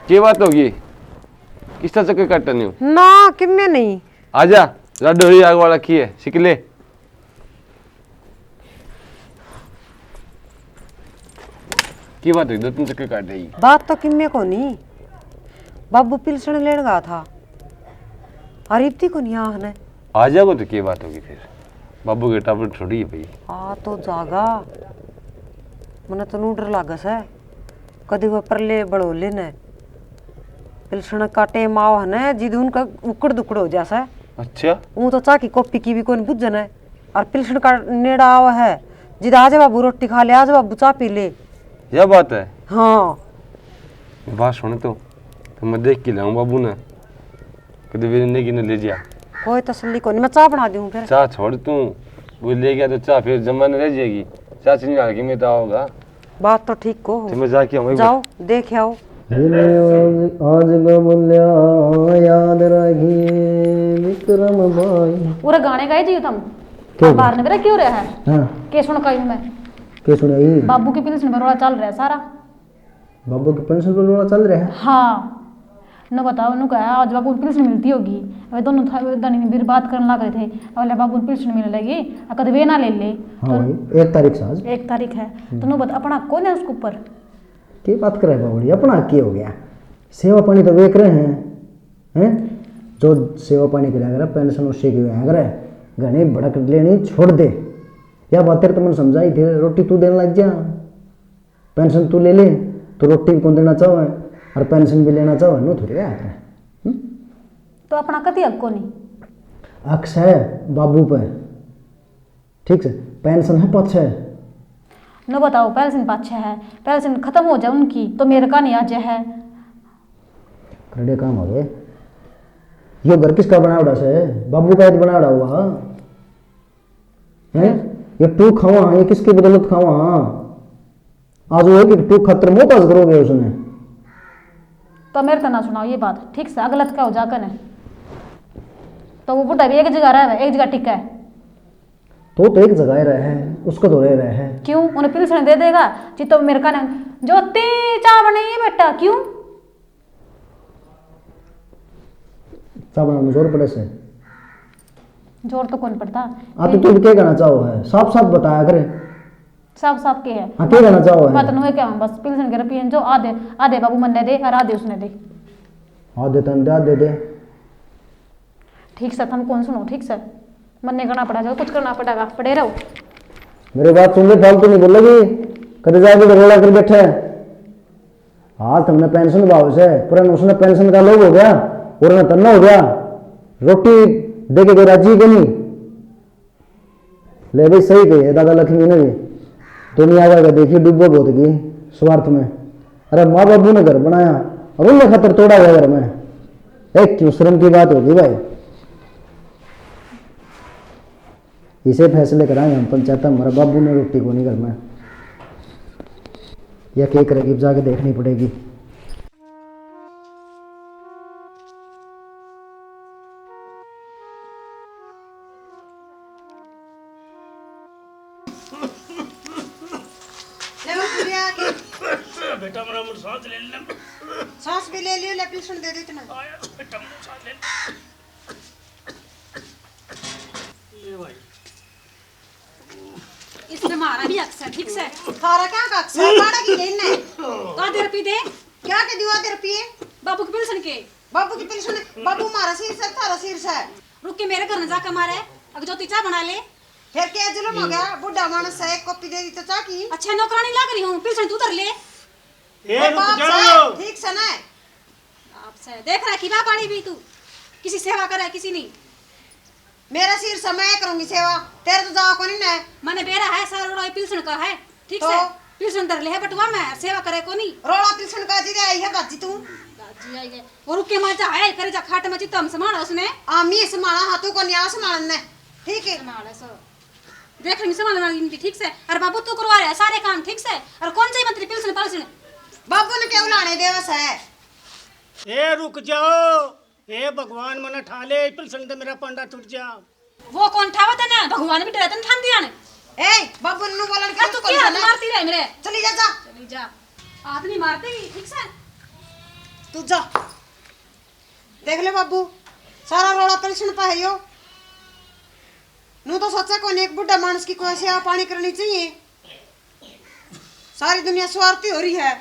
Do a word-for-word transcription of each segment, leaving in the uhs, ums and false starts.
के बात होगी? किसका चक्कर काटने हो? ना, किम्मे नहीं। आजा, लाडो ही आग वाला की है, सिक ले। की बात हुई, दो तीन चक्कर काट रही? बात तो किम्मे को नहीं, बाबू पिलसण लेण गया था, अरे इतनी को नहीं आहने। आ जाओ तो की बात होगी फिर, बाबू के टाबर थोड़ी है भाई। आ तो जागा, मने तो नू डर लागे से, कदे वो परले बड़ोले ने पिलसण का टेम आव है ना, जिद उनका उकड़ दुकड़ हो जा से। अच्छा। ऊं तो चाह की कॉपी की भी कोई बुझे ने, और पिलसण का नेड़ा आव है, जिद आज बाबू रोटी खा ले, आज बाबू चाह पी ले। यह बात है? हाँ। बात सुन तो, तो मैं देख के लाऊं बाबू ने, कदे वे ने की ने ले जा। कोई तसल्ली कोनी, मैं चाह बना दूं फिर। चाह छोड़ तू, वो ले गया तो चाह फिर जमा ने रह जाएगी। चाह चीनी डाल के मैं तो आओगा। बात तो ठीक को हो। तो मैं जाके आऊँ एक बार। जाओ, देख आओ। आज, आज का बोलिया याद रखिए विक्रम भाई। उरे गाने गाए जी तुम? क्यों? बाहर ने बेरा क्यों रहा है? हाँ। के सुन काई मैं? के सुनाई? बाबू की पिलसण में रोला चल रहा है सारा। बाबू की पेंशन पर रोला चल रहा है? हाँ। नो बताओ, नु कहा आज बाबू की पेंशन मिलती होगी। अब दोनों था, धनी ने फिर बात करने लग रहे थे, बोले बाबू की पेंशन मिलने लगी, आ, कद वे ना ले ले। हाँ तो भाई, एक तारीख से आज। एक तारीख है। हम्म। तो नु बता, अपना कौन है उसके ऊपर? के बात करे बावड़ी, अपना के हो गया? सेवा पानी तो वे करे हैं, हैं? जो सेवा पानी करा करे, पेंशन उसी की होया करे। घणी भड़क लेनी छोड़ दे। या बात तेरे तो मैंने समझाई थी, रोटी तू देने लग जा। पेंशन तू ले ले, तो रोटी भी कौन देना चाहो है, और पेंशन भी लेना चाहो है, नो थोड़ी है। हम्म? तो अपना कति हक कोनी? हक से बाबू पे, ठीक से, पेंशन है पाछे। नो बताओ, पेंशन पाछे है, पेंशन खत्म हो जाए उनकी, तो मेरे का नहीं आ जाए है। करड़े काम हो गए। यो घर किसका बनावड़ा से? बाबू का ही बनावड़ा हुआ। हैं? ये टूक खावा, ये किसकी बदौलत खावा? आज वो एक टूक खातर मोहताज करोगे उसने। तो मेरे तो ना सुनाओ ये बात, ठीक से, अगलत का हो जाकर ने। तो वो बुढ़ा भी एक जगह रह, एक जगह टिका है। तो, तो एक जगह ही रह है, उसको तो रह, रह है। क्यों? उन्हें पिलसण दे देगा, जी तो मेरे का ने, "ज्योति, चाय बनाइए बेटा।" क्यों? चाय बनाने में जोर पड़े से? जोर तो कौन पड़ता? आ, तो तू क्या कहना चाहो है? साफ साफ बताया करे। साफ साफ के है? हाँ, क्या कहना चाहो है? मैं तो नुए कहूँ बस, पिलसण के रुपये जो आधे, आधे बाबू मन्ने दे और आधे उसने दे। आधे तन दे, आधे दे। ठीक से, तुम कौन सुनो, ठीक से? मन्ने करना पड़ा, जो कुछ करना पड़ेगा, पड़े रहो। मेरी बात सुन ले, फालतू नहीं बोलेगी, कदे जाके तो रोला कर बैठे। आज तुमने पेंशन भाव से, पूरा उसने पेंशन का लोभ हो गया, और ना तन्ना हो गया, रोटी दे के कोई राजी के नहीं। ले भाई, सही कही है दादा लक्ष्मी ने भी, दुनिया का देखी डूबो बहुत की स्वार्थ में। अरे माँ बाबू ने घर बनाया और उनने खतर तोड़ा गया घर में। एक क्यों शर्म की बात होगी भाई। इसे फैसले कराएंगे हम पंचायत में, हमारा बाबू ने रोटी को नहीं घर में। या के करेगी, जाके देखनी पड़ेगी। ले वो पूरी आ गई। बेटा, मेरा मुड़ सांस ले ले। सांस भी ले लियो, ले पिलसण दे दे इतना। आया, बेटा, मुड़ सांस ले ले। ले भाई। इससे मारा भी अक्सर, ठीक से? थारा क्या का अक्सर? मारा की नहीं ने? तो आधे रुपये दे। क्या के दियो आधे रुपये? बाबू की पिलसण के। बाबू की पिलसण, बाबू मारा सिर से, थारा सिर से। रुक के मेरे घर में जाकर मारे, अगर जो ती चाय बना ले। फिर क्या जुल्म हो गया? बूढ़ा मानस है, एक कॉपी दे दी तो चाय की। अच्छा, नौकरानी लाग रही हूँ, पिलसण तू धर ले। ए, वो रुक बाप जाओ। से, ठीक से ना? बाप से। देख रहा कि बाप आड़ी भी तू, किसी सेवा करे, किसी नहीं। मेरा सिर से मैं करूंगी सेवा, तेरे तो जावा कोनी ना। मने बेरा है, सारा रोड़ा पिलसण का है, ठीक तो? से? पिलसण धर ले है बटुआ में, सेवा करे कोनी। रोड़ा पिलसण का जी रे आई है बाजी तू। बाजी आई है। और रुके मार जा, है, करे जा खाट में चित्तम संभाल उसने। आ, मी संभाला, हाँ, तू कोनी आ संभालन ने। ठीक है। संभाल है सो। देख रही संभालन वाली इनकी, ठीक से? अरे बाबू, तू करवा रहा है सारे काम, ठीक से? और कौन सी मंत्री पिलसण पालसण? बाबू ने क्यों लाने देवस है? ए, रुक जाओ। हे भगवान, मने ठा ले, पिलसण ते मेरा पांडा छूट जा। वो कौन ठावा तने? भगवान भी डरे तने ठान दिया ने। ए, बाबू नु बोलन के तू कौन क्या सा ना? मारती रहे मेरे? चली जा, जा। चली जा। हाथ नहीं मारते ही, ठीक से? तू जा। देख ले बाबू, सारा रोला तलसन पे है यो। नू तो सोचा कोनी एक बूढ़ा मानस की कोई सेवा पानी करनी चाहिए। सारी दुनिया स्वार्थी हो रही है।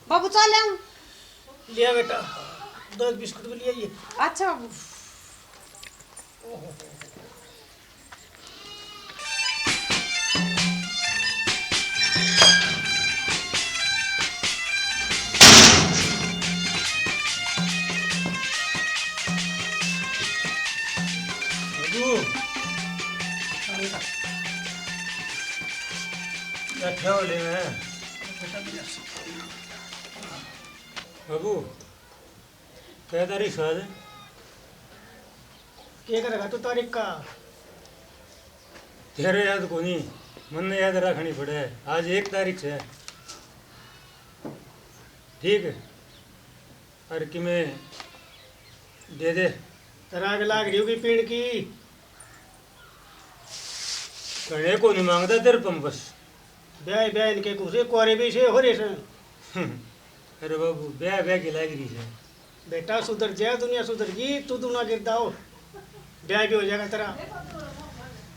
बाबू, चाय ले आऊं? लिया बेटा, दो एक बिस्कुट भी ले आइए। अच्छा बाबू। बाबू, बैठा हो ले मैं। बाबू, कै तारीख सै आज? के करेगा तू तारीख का? तेरे याद कोनी, मन्ने याद रखनी पड़े। आज एक तारीख सै, ठीक? अर किमे दे दे। तेरा आग लाग रही होगी पीण की। घणे कोनी मांगदा तेरे पम बस। ब्याह, ब्याह इनके कुछ कुआरे भी से हो रहे से। अरे बाबू, ब्याह, ब्याह की लाग रही है। बेटा सुधर जाए, दुनिया सुधर गई, तू दूना गिरदा हो, ब्याह भी हो जाएगा तेरा।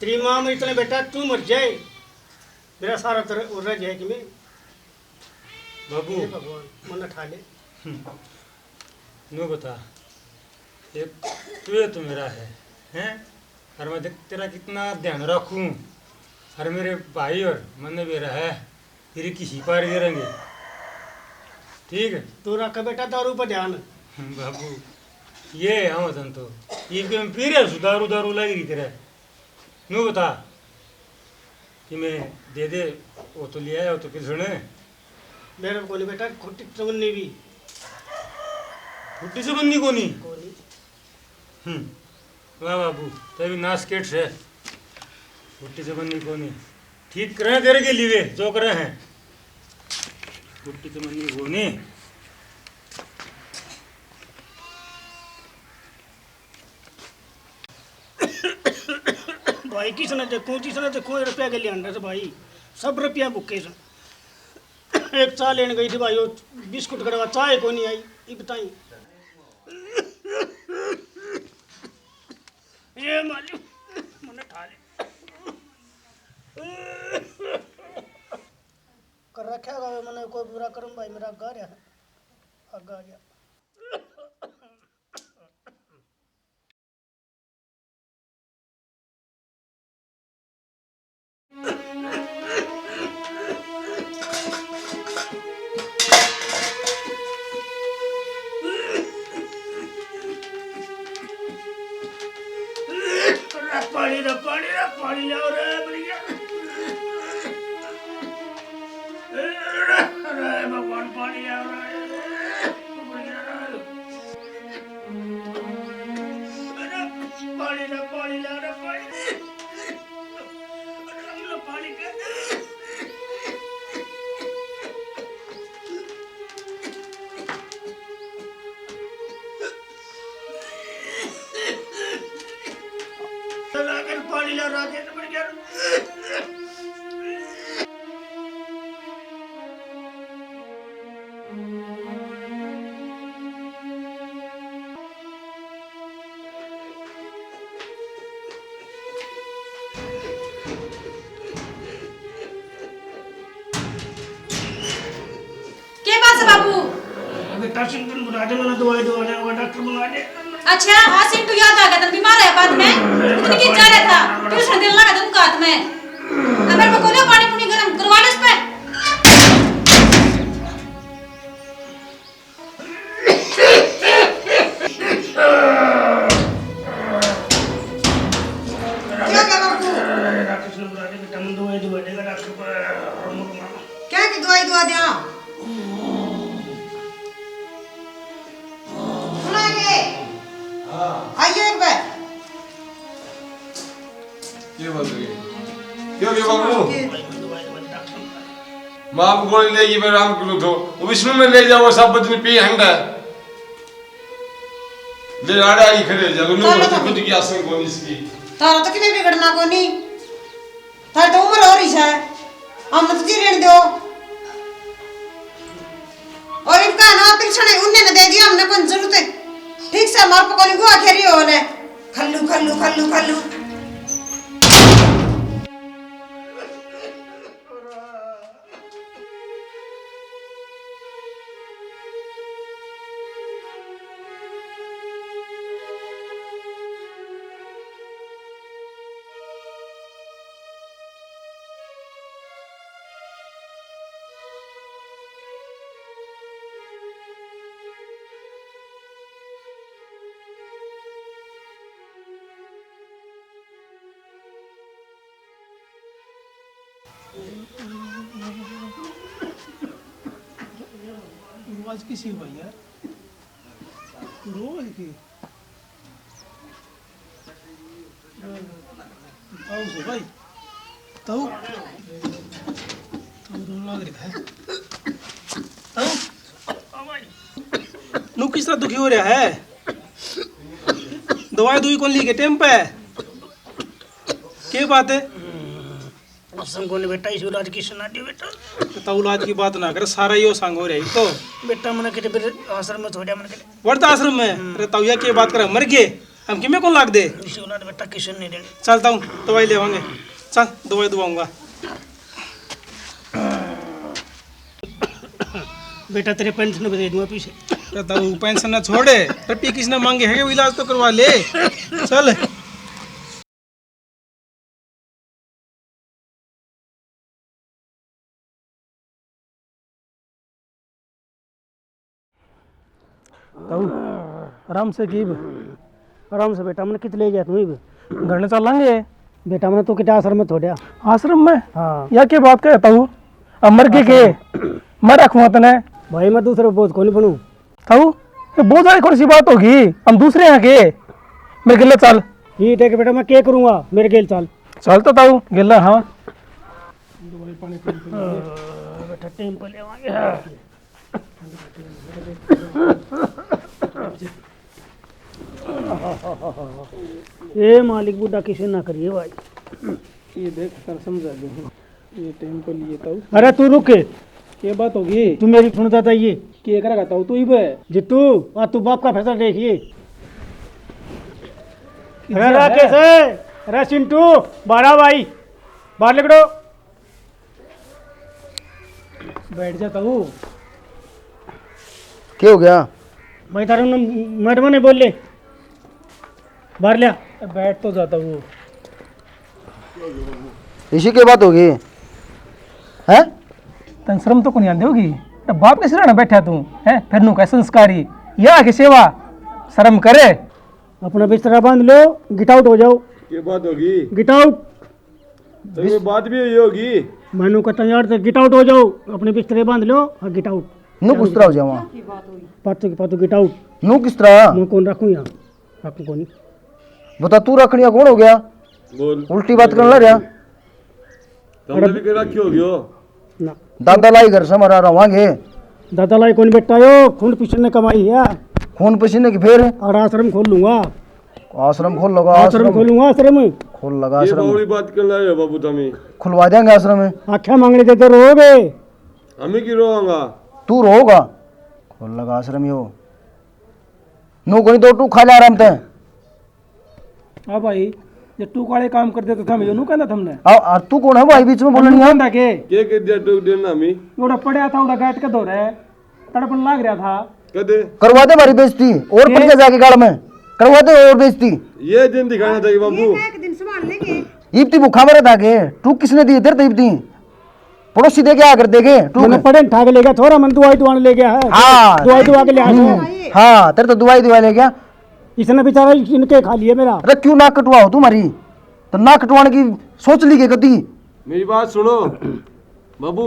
तेरी माँ में इतने बेटा तू मर जाए, मेरा सारा तर और रह जाए कि मैं। बाबू। हे भगवान, मन ठा ले। हम्म। न्यू बता, एक तू है तो मेरा है, हैं? और मैं देख तेरा कितना ध्यान रखूं, और मेरे भाई और मन्ने भी रहा है, तेरी किसी पार करेंगे, ठीक है? तू रख बेटा दारू पर ध्यान। बाबू, ये है वतन तो, ये के मैं पी रहा हूँ, दारू, दारू लग रही तेरे। न्यू बता, कि मैं दे दे, वो तो ले आया, वो तो फिर सुने। मेरे को नहीं बेटा, खुट्टी चवन्नी भी। खुट्टी चवन्नी कोनी? कोनी। हम्म, वाह बाबू, तै भी नासकेट से। खुट्टी चवन्नी कोनी। ठीक करे तेरे के लिए, जो करे हैं। खुट्टी चवन्नी कोनी। भाई, किसने देखूं, जिसने देखूं, ये रुपया के लिए अंडा से भाई, सब रुपया भुक्के से। एक चाय लेने गई थी भाई, वो बिस्कुट कड़वा, चाय कोनी आई, इब ताई। ये मालिक, मने ठा ले। कर रखा होगा मैंने कोई बुरा कर्म भाई, मेरा आगा रहा, आगा आ गया। रे पानी, रे पानी, रे पानी लाओ रे, बढ़िया। रे, रे भगवान, पानी लाओ रे, बढ़िया रे। अरे, पानी ला, पानी ला, अरे, पानी। अरे, पानी का। राकेश, पानी ला, राकेश, बढ़िया। के बात है बाबू? बेटा, सिंटू बुला दे, मैंने दवाई दवा दे, वो डॉक्टर बुला दे। अच्छा, हाँ सिंटू, याद आ गया, तन बीमार है बाद में। इतनी की जा रहा था, ट्यूशन देने लगा तुम कात में। अब मेरे को कोई पानी पुनी गरम करवा ले इस पे। क्या क्या बापू? क्या की दवाई दुआ दिया? सुना के? हाँ। आइए एक बार। के बोल रही है? क्यों, क्यों बाबू? माँ को गोली लेगी, मैं राम को लूटो। वो विष्णु में ले जाओ, सब बदन पी हंडा। ले आड़े आई खड़े, जब न्यू चलो होती तो। खुद की आसन कोनी इसकी। थारा तो किने बिगड़ना कोनी। थारी तो उम्र हो रही है। हम तो जी लेने दो। छने उनने ने दे दिया, हमने कोई जरूरत है। ठीक से मार पकौनी गुआ खेरी हो ने। खल्लू, खल्लू, खल्लू, खल्लू। आज किसी भाई है, रोज की। ताऊ से भाई, ताऊ, ताऊ तो लाग रहा है। ताऊ, नू किस तरह दुखी हो रहा है? दवाई दुई कौन ली के टाइम पे? के बात है? मौसम कोनी बेटा, इस इलाज की सुना दियो बेटा। तो ताऊ इलाज की बात ना करे, सारा यो संग हो रहा है तो। बेटा, मने किते फिर आश्रम में छोड़ा, मने किते। वृद्ध आश्रम में? हम्म। अरे ताऊ, या के बात करे, मर गए? हम किमे कौन लाग दे? इस इलाज बेटा किसी ने नहीं देनी। चल ताऊ, दवाई लेवांगे। चल, दवाई दवाऊंगा। बेटा, तेरे पेंशन भी दे दूंगा पीछे। अरे ताऊ, पेंशन ना छोड़े, रुपये किसने मांगे हैं, वो इलाज तो करवा ले। चल। ताऊ, आराम से कीब। आराम से बेटा, मने कित ले जा तू इब? घर ने चलांगे। बेटा, मने तू कित आश्रम में छोड़ा? आश्रम में? हाँ। या के बात करे ताऊ? अब मर के के? आश्रम। मैं रखूंगा तने। भाई, मैं दूसरे बोझ कौन बनूं? ताऊ, ये बोझ वाली कौन सी बात होगी? हम दूसरे हैं के? मेरे गेले चल। ठीक है बेटा, मैं क्या करूंगा? मेरे गेल चल। चल तो ताऊ, गेला, हाँ। दवाई पानी टाइम पे ले। बेटा, टाइम पे ले आवांगे। ए मालिक, बूढ़ा किसे ना करिए भाई। ये देख कर समझा दे। ये टाइम पे लिए ताऊ। अरे तू रुक। के बात होगी? तू मेरी सुनता था ये। के करेगा ताऊ तू ही बे? जितू, आ तू बाप का फैसला देखिए। अरे राकेश, अरे चिंटू, बारह भाई, बाहर निकलो। बैठ जा ताऊ। क्या हो गया? भाई तारू मैडम ने बोल ले। बाहर लिया। बैठ तो जाता वो। इसी के बात होगी, हैं? तन शर्म तो कोनी आंदी होगी। तो बाप के सिराने बैठा तू, हैं? फिर नू कह संस्कारी, या के सेवा, शर्म करे। अपना बिस्तरा बांध लो, गेट आउट हो जाओ। ये बात होगी। Get out. तो ये बात भी हुई होगी। मैनू कहता यार, तो गेट आउट हो जाओ, अपने बिस्तरे बांध लो, हाँ, गेट आउट। नू किस तरह हो जावा? पातो की पातो गेट आउट। नू किस तरह? मैं कौन रखूँ यहाँ? रखूँ कौन? बता, तू रखनिया कौन हो गया? बोल। उल्टी बात करने लग रहा। तुमने भी के रखी होगी हो? ना। दादा लाई घर से हमारा रवांगे। दादा लाई कौन बेटा यो? खून पसीने कमाई है। खून पसीने की फिर? और आश्रम खोल लूंगा। आश्रम खोल लगा, आश्रम आश्रम। खोलूंगा आश्रम। खोल लगा ये आश्रम। बावली बात कर रहे हो बाबू तमी। खुलवा देंगे आश्रम। आख्या मांगने देते रहोगे। हमें की रोवांगा? तू रोगा। खोल लगा आश्रम यो। नू कोई दो टू खा ले आराम ते। हाँ भाई, ये टूक वाले काम कर दे तो थम यो नू कहना थमने। आ, आ, तू कौन है भाई बीच में बोलनी है? कहना के? के के दिया टूक देना मी? उड़ा पड़ा था, उड़ा गाट के धोरे तड़पन लाग रहा था। कदे? करवा दे हमारी बेइज्जती और के? पड़ जा जाके गाल में। करवा दे और बेइज्जती। ये दिन दिखाना था कि बाबू। ये एक दिन संभाल लेंगे। इब्ती भूखा मरा था के? टूक किसने दी तेरे तो इब्ती? पड़ोसी दे के आ कर देखे, तू मैंने के? पड़े न ठाक ले गया, थोड़ा मन दुआई दुआन ले गया है। हाँ। दुआई दुआ के ले आया हम्म, है। हाँ, तेरे तो दुआई दुआ ले गया। इसने बेचारा इनके खा लिए मेरा। अरे क्यों नाक कटवाओ तुम्हारी? तो नाक कटवाने की सोच ली के कदी? मेरी बात सुनो बाबू,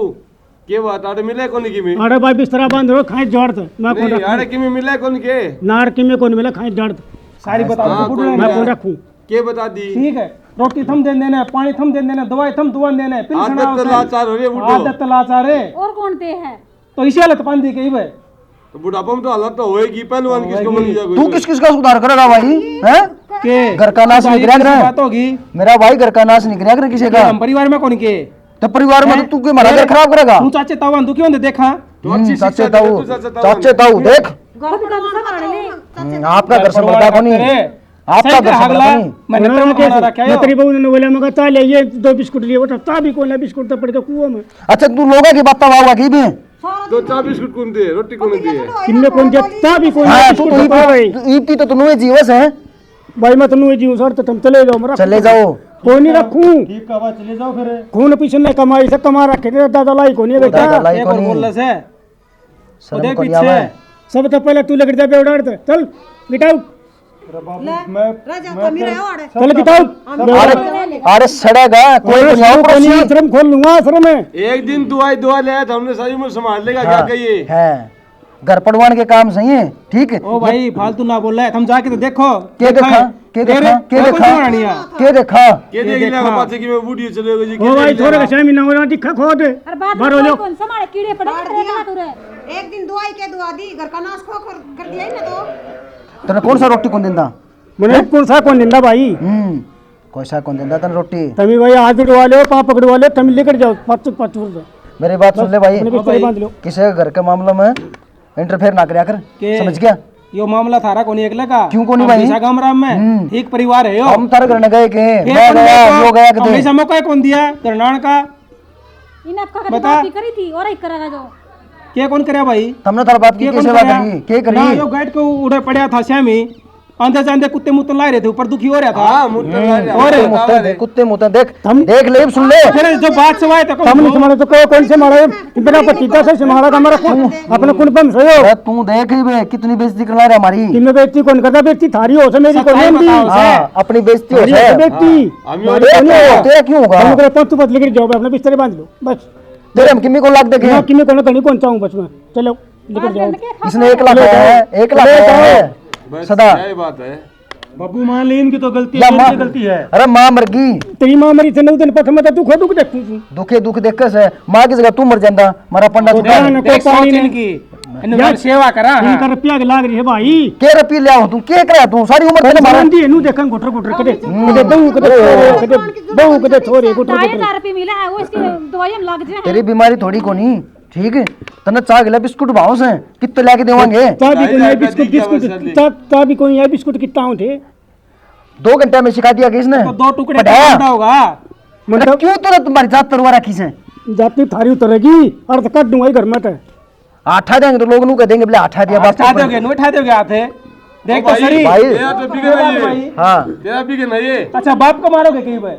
के बात आड़े मिले कोनी की मैं? अरे भाई बिस्तरा बांध रो, खाए जड़ थे, मैं कौन नहीं, रखूं? आड़े की मैं मिले कोनी के? नाड़ की मैं कौन मिला, खाए जड़ थे। सारी बता दो, हाँ, कुकुड़ कौन मैं मिला? कौन रखूं? के बता दी? ठीक है, रोटी थम देन देना, पानी थम देन देना, दवाई थम दुआन देना, पेंशन आदत आवै तो से। लाचार हो रही है बुढ़ो। आदत तो लाचार है। और कौन दे है? तो इसी हालत पांदी कही भाई। तो बुढ़ापा में तो हालत तो होएगी, पहलवान किसको होएगी। बनी जाएगी? तू किस किस का सुधार करेगा भाई? हैं? के? घर का नाश सारी नहीं करेगा। बात होगी। मेरा भाई घर का नाश नहीं करेगा किसी का। हम परिवार में कौन के? तो परिवार में तो हैं? तू के हमारा घर खराब करेगा? तू चाचे ताऊ आंदू क्यों दे देखा? तो अच्छी हम्म, शिक्षा चाचे ताऊ, देगा तू, चाचा ताऊ चाचे ने। ताऊ, देख। घर का तो संभाल ले। हम्म, आपका घर संभलता कोनी। आपका घर संभलता कोनी। मैंने तो मना रखा है। तेरी बहू ने बोला, मगर चाल ये दो बिस्कुट लिए, वो तो चा भी कोना, बिस्कुट तो पड़ के कुओं में। अच्छा, तू लोगों की बातें वावा की भी? तो चा बिस्कुट कौन दे, रोटी कौन दे? किन्ने कौन दे, चा भी कोना, हाँ, तू बिस्कुट तो तो पड़ गई। इतनी तो तू जीवस है। भाई, मैं तो नुए जीऊं सर, तो तुम चले जाओ, मैं रखूं। चले जाओ। कोई नहीं रखूं। ठीक है, चले जाओ फिर। खून पीछे ने कमाई से कमा रखे थे, दादा लाई कोनी बेटा। दादा लाई कोनी। बोल से। शर्म कोनी आवे। सब तो पहले तू लेकर जा बेवड़ा, चल, get out। ले, मैं राजा, मैं तो मेरा है, चल, get out। अरे, अरे, सड़ेगा, कोई कोनी आओ, कोनी, आश्रम खोल लूंगा, आश्रम में। एक दिन दुआई दुआ ले आया था, हमने सारी उम्र संभाल लेगा, क्या कहिए? है। घर पड़वान के काम सही है, ठीक है? ओ भाई, फालतू ना बोल रहा है, तुम जाके तो देखो। के देखा? के देखा? के देखा? के देखा? के देख लिया पाछे कि मैं बूढ़ी चले गई जी, ओ भाई, थोड़ा सा महीना होना दिखा, खोद। अरे बात बाहर हो जाओ। कौन संभाले, कीड़े पड़े हैं, एक दिन दुआई के दुआ दी, घर का नाश खो कर, कर दिया ही ना तो। तने कौन सा रोटी कौन दिंदा? मने कौन सा कौन दिंदा भाई? हम्म। कोई सा कौन देंदा तन रोटी? तमी भाई हाथ उठवा लो, पाँव पकड़वा लो, तमी लेकर जाओ, पाँच, पाँच वर्ष। मेरी बात सुन ले भाई, अपने बिस्तर बांध लो। किसी के घर के मामलों में interfere ना करया कर, के समझ गया? यो मामला थारा कोनी एकला का? क्यों कोनी हम भाई? दिशा गाम राम में हम्म। एक परिवार है यो। हम तारे घर न गए के, फिर मैं कौन गया, देखो? यो गया हम किते? ऐसा मौका कौन दिया धरनाण का? इन आपका कभी बता। बात ही करी थी और एक करा जो। के कौन करया भाई? हमने थारे बाप की के के कौन सेवा करया? करी? के करी? ना, यो गेट को उड़े पड़ा था श्यामी। आंदे जांदे कुत्ते मुतन ला रहे थे, ऊपर दुखी हो रहा था। हाँ, मुतन ला रहे थे। और कुत्ते मुतन दे, कुत्ते मुतन देख, हम देख ले, सुन ले। फिर जो बात से आए तो कौन तुमने से मारा तो कौन, कौन से मारा? बिना पट्टी का से मारा का मारा कौन? अपने कौन बम सोयो? अरे तू देख ही बे, कितनी बेइज्जती कर ला रहा हमारी। किन्ने बेइज्जती कौन करता? बेइज्जती थारी हो से मेरी कौन सच्चाई होती? बताओ से। हाँ, अपनी बेइज्जती हो थारी हो से। से बेइज्जती। हाँ। हम यो तेरा क्यों होगा? तेरा क्यों होगा? हम करे तंतु पतले गिर जाओ, अपने बिस्तर बांध लो, बस। तेरे हम किमी को लाग देखे? ना, किमी को ना, घणी कौन चाहूँ बस मैं। चलो, निकल जाओ। इसने एक लाख है, एक लाख है। बस, सदा। यही बात है। बाबू, मान ले, इनकी तो गलती है, इनकी गलती है। अरे माँ मर गई। तेरी माँ मरी थे, नौ दिन पथ में तो दुख, दुख देखूं। दुखे दुख देख से, माँ की जगह तू मर जांदा, मारा पंडा छुटा। ना, ना, कोई पानी नहीं। इनकी सेवा करा, इनका रुपया के लाग रही है भाई। के रुपये ले आओ तू, के करा तू? सारी उम्र तेरे मारा। दी, इनू देखन गुटर गुटर कदे, कदे बहू, कदे छोरे, कदे बहू, कदे छोरे, गुटर गुटर। रुपये मिला है, वो इसकी दवाई में लग जाए। तेरी बीमारी थोड़ी कोनी। ठीक है, तन्ने चाह गिला बिस्कुट भाव से, कित्ते लेके देवांगे? चाह भी कोनी है, बिस्कुट, बिस्कुट, चाह, चाह भी कोनी है, बिस्कुट कितना होते? दो घंटे में सिखा दिया किसने? तो दो टुकड़े पढ़ा। तो बनता होगा। मतलब अरे क्यों उतर तुम्हारी जात तरवा रखी से? जात नहीं थारी उतरेगी, अर्थ काट दूंगा ही घर में तो। आठा देंगे तो लोग नू कह देंगे, बोले आठा दिया बाप आठा दोगे, नो उठा दोगे हाथ है। देख तो सही। भाई। तेरा तो बिके नहीं है। हाँ। तेरा बिके नहीं है। अच्छा, बाप को मारोगे कहीं भाई?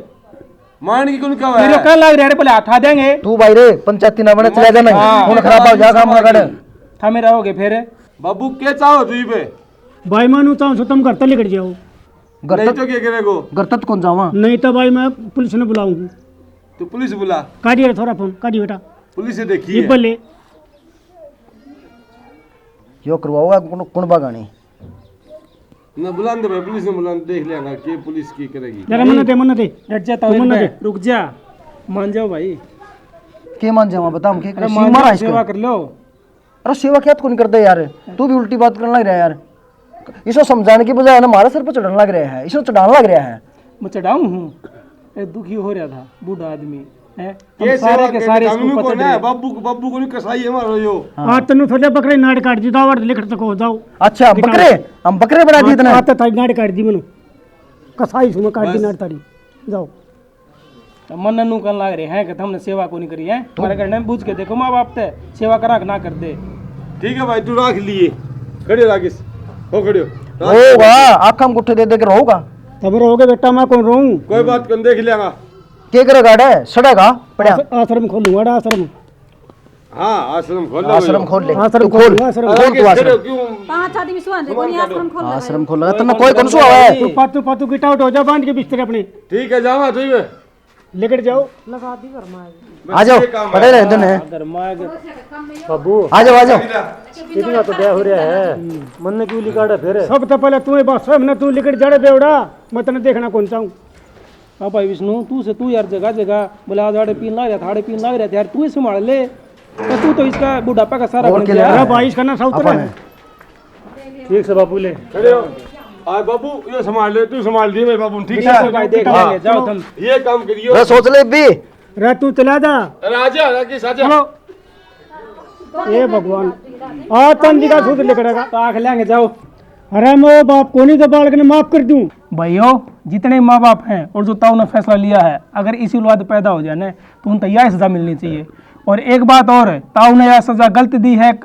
मान की कौन कहा तेरे है? कल लग रहा है, पहले हटा देंगे। तू भाई रे, पंचायती ना बने, चला जाना। हाँ। खून खराबा हो जा, काम ना कर। थमे रहोगे फिर। बाबू, के चाहो तू इबे? भाई, मानू चाहो सो तुम घर तक निकल जाओ। घर नहीं तक, तो क्या करेगो? घर तक कौन जावा? नहीं तो भाई, मैं पुलिस ने बुलाऊं। तू पुलिस बुला। काढ़िए रे थोड़ा फोन, काढ़िए बेटा। पुलिस से देखिए। इब्बल ले। यो करवाओगा कुण, कुण बागानी? ना बुलाने दे भाई, पुलिस ने बुलाने, देख लेंगा के पुलिस की करेगी। जरा मन्ना दे, मन्ना दे। डट जा, तू ताऊ मन्ना दे। रुक जा, मान जाओ भाई। के मान जावा, बता, हम के अरे करें? मान सीमा जाओ, राइस सेवा कर। कर लो। अरे सेवा क्या तो नहीं करते यार, तू भी उल्टी बात करने लग रहा है यार। इसको समझाने की बजाय ना हमारे सर पर चढ़ने लग रहा है, इसको चढ़ाने लग रहा है। मैं चढ़ाऊं हूँ? ए, दुखी हो रहा था बूढ़ा आदमी, हैं? हम ये सारे सेवा के के सारे काम इसको नू पचड़ कौन है? रहे। बाबू को, बाबू को नहीं कसाई है हमारा यो। हाँ। आज तन्नू थोड़े बकरे नाड़ काट दी, दावर लिखट तक हो जाओ। अच्छा, दिखा। बकरे? हम बकरे बना दिए इतने? आज तो थारी नाड़ काट दी मनु। कसाई सुनो काट दी बस। नाड़ तारी। जाओ। तो मन नू कन लाग रहे हैं कि हमने सेवा को नहीं करी है। तू हमारे घर में पूछ के देखो माँ बाप ते, सेवा करा के ना कर दे। ठीक है भाई, तू रख लिए। खड़े राकेश, हो खड़े हो। रख। होगा, आखा में गुट्ठे दे दे के रहोगा। तब रहोगे बेटा, मैं कौन रहूं? कोई बात कौन, देख लेगा। के करे गाड़े? सड़ेगा पड़ा। आश्र-, आश्रम खोलूंगा, आश्रम। हाँ, आश्रम खोल ले आश्रम भाई। खोल ले। आश्रम तू खोल। खोल, आश्रम। खोल तू आश्रम। क्यों? पांच आदमी सुहांदे कोनी, आश्रम खोल ले। आश्रम खोल ले। तन्ने कोई कौन सुहावे? तू पातू, पातू get out हो जा, बांध के बिस्तर अपने। ठीक है, जावा तू ही। लेकर जाओ। लगा दी घर में। आ जाओ, ये काम पड़े है। रहे दोनों। घर में आ गए। बाबू। आ जाओ, आ जाओ। इतना तो ब्याह हो रहा है। मन ने क्यों लिकाड़ा फिर? सब तो पहले तू ही बस, हमने तू लेकर जड़े बेवड़ा, मैं तन्ने देखना कौन चाहूँ। हाँ भाई विष्णु, तू से तू यार जगह जगह बोले, आज आड़े पीन लाग रहा था, आड़े पीन लाग रहा था यार, तू ही संभाल ले। तो तू तो इसका बुढ़ापा का सारा और बन के गया। ले अरे भाई, इसका ना साउथ अपन ने। है। ठीक से बापू ले। खड़े हो। आ बाबू, ये संभाल ले, तू संभाल दिए मेरे बाबू, ठीक है? भाई देख हाँ। लेंगे, जाओ तुम। ये काम करियो। रे सोच ले भी। रे तू चला जा। अरे आजा, राकेश आजा। चलो। ए भगवान, आज तन जी का सूद लिकड़ेगा। ताक लेंगे, जाओ। अरे, मैं वो बाप को नहीं जो बालक ने माफ कर दूं। भाइयों, जितने माँ बाप हैं और जो ताऊ ने फैसला लिया है, अगर इसी औलाद पैदा हो जाए ना, तो उन तै यह सजा मिलनी चाहिए। और एक बात और, ताऊ ने यह सजा गलत दी है,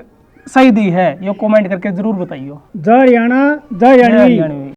सही दी है, ये कमेंट करके जरूर बताइयो। जय हरियाणा, जय हरियाणवी।